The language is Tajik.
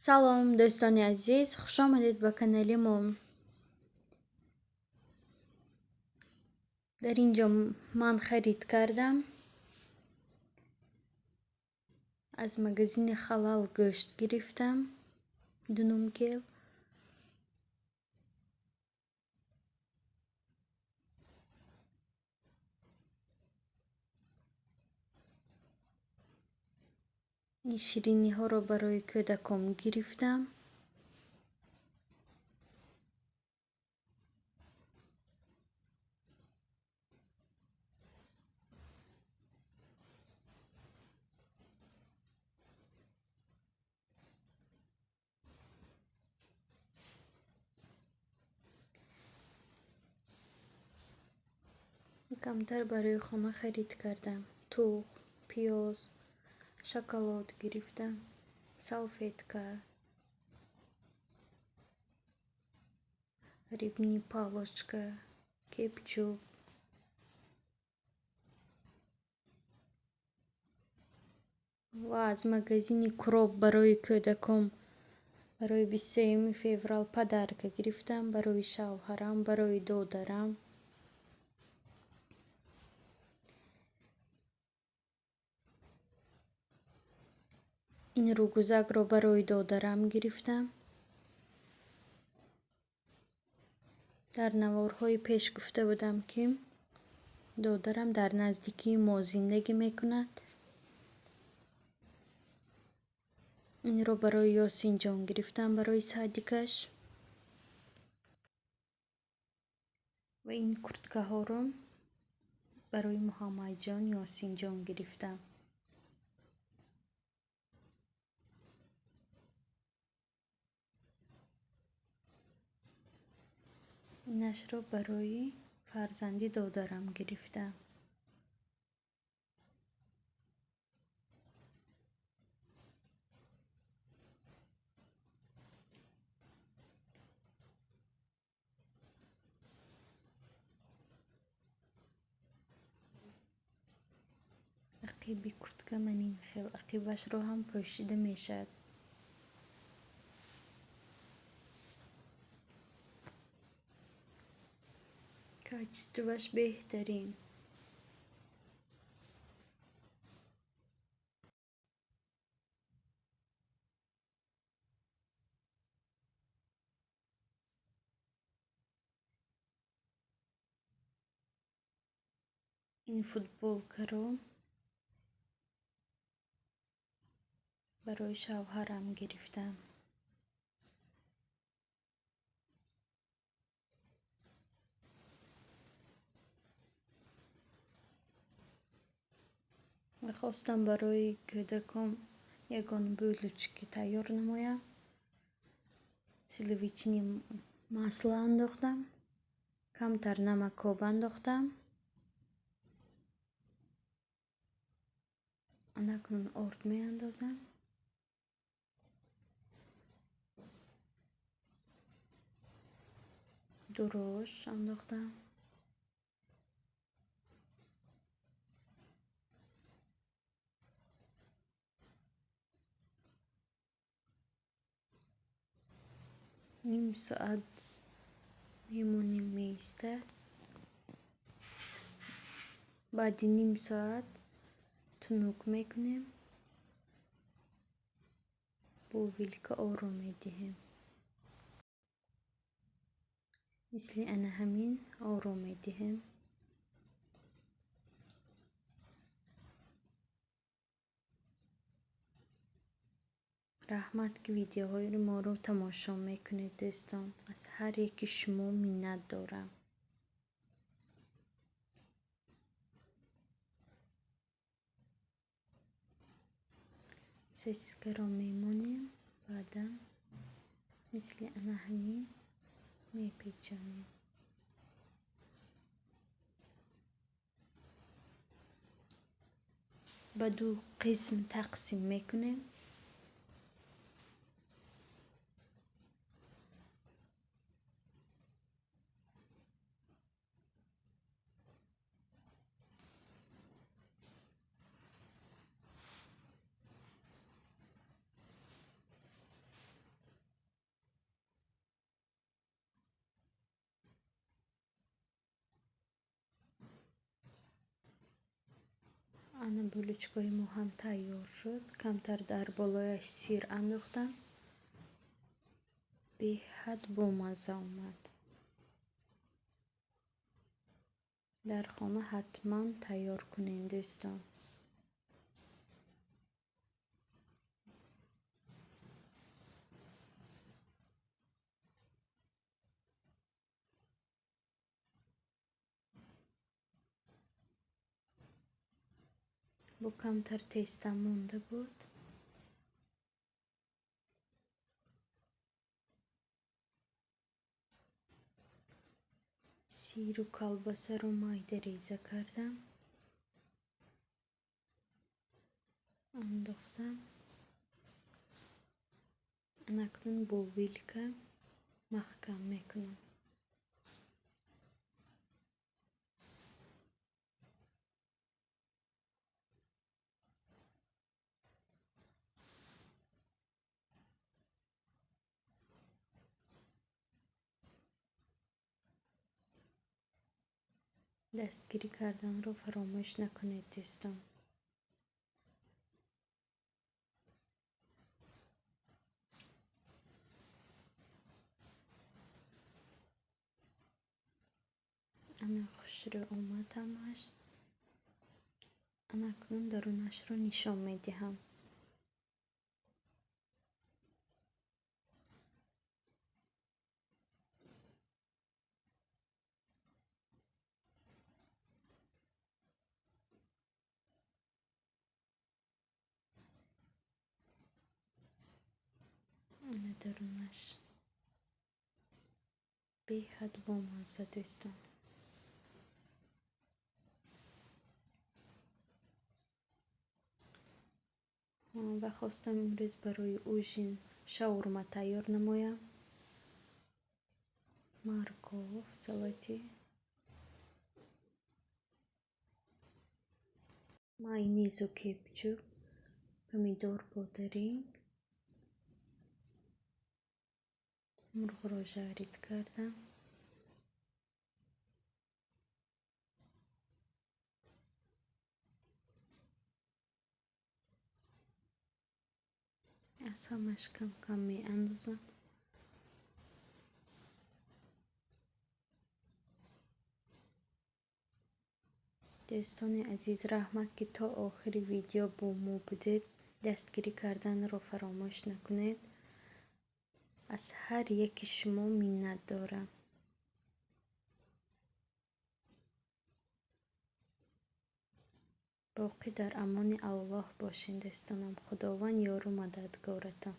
Салом, дӯстони азиз, хуш омадед ба канали мо. Дар ин ҷо ман харид кардам. Аз магазини Халал гӯшт гирифтам, 2.5 кил. Ин шириниҳоро барои кӯдакон гирифтам. Камтар барои хона харид кардам. Тухм, пиёз, шоколад гирифтам, салфетка, рыбный палочка, кетчуп. Ва аз магазини Кроп барои кӯдакон барои 23 феврал подарка гирифтам, барои шавҳарам, барои додарам. Ин рӯгузакро барои додарам гирифтам. Дар наворҳои пеш гуфта будам, ки додарам дар наздикии мо зиндагӣ мекунад. Инро барои Ёсинҷон гирифтам, барои садикаш. Ва ин курткаҳоро барои Муҳаммадҷон, Ёсинҷон гирифтам. Инашро барои фарзанди додарам гирифтам. Ақиби куртка ман ин хел, ақибашро ҳам пӯшида мешавад. Качествоаш беҳтарин. Ин футболкаро барои шавҳарам гирифтам. Мехостам барои кӯдакон ягон булочки тайёр намоям. Сливочный масло андохтам, камтар намакоб андохтам. Анакнун орд меандозам. Дурош андохтам. Ним соат мемонем, меистад. Баъди ним соат тунук мекунем, бо вилка ором медиҳем. Мисли ана ҳамин ором медиҳем. Раҳмат, ки видеоҳои моро тамошо мекунед, дӯстон. Аз ҳар яки шумо миннат дорам. Сосискаро мемонем, баъдан мисли ана ҳамин мепечонем. Ба ду қисм тақсим мекунем. Ана булочкаҳои мо ҳам тайёр шуд. Камтар дар болояш сир андохтам. Беҳад бомазза омад. Дар хона ҳатман тайёр кунед, дӯстон. Бо камтар теста монда буд. Сиру колбасаро майда реза кардам. Андохтам. Анакнун бо вилка маҳкам мекунам. Дастгирӣ карданро фаромӯш накунед, дӯстон. Ана хушрӯ омад ҳамааш. Анакнун дарунашро нишон медиҳам. Ана дарунаш беҳад бомазза, дӯстон. Ва хостам имрӯз барои ужин шаурма тайёр намоям. Морков, салати майонезу кетчуп, помидор, бодаринг. Мурғро жарить кардам. Аз ҳамаш кам-кам меандозам. Дӯстони азиз, раҳмат, ки то охири видео бо мо будед. Дастгирӣ карданро фаромӯш накунед. Аз ҳар яки шумо миннат дорам. Боқӣ дар амони Аллоҳ бошед, дӯстонам. Худованд ёру мададгоратон.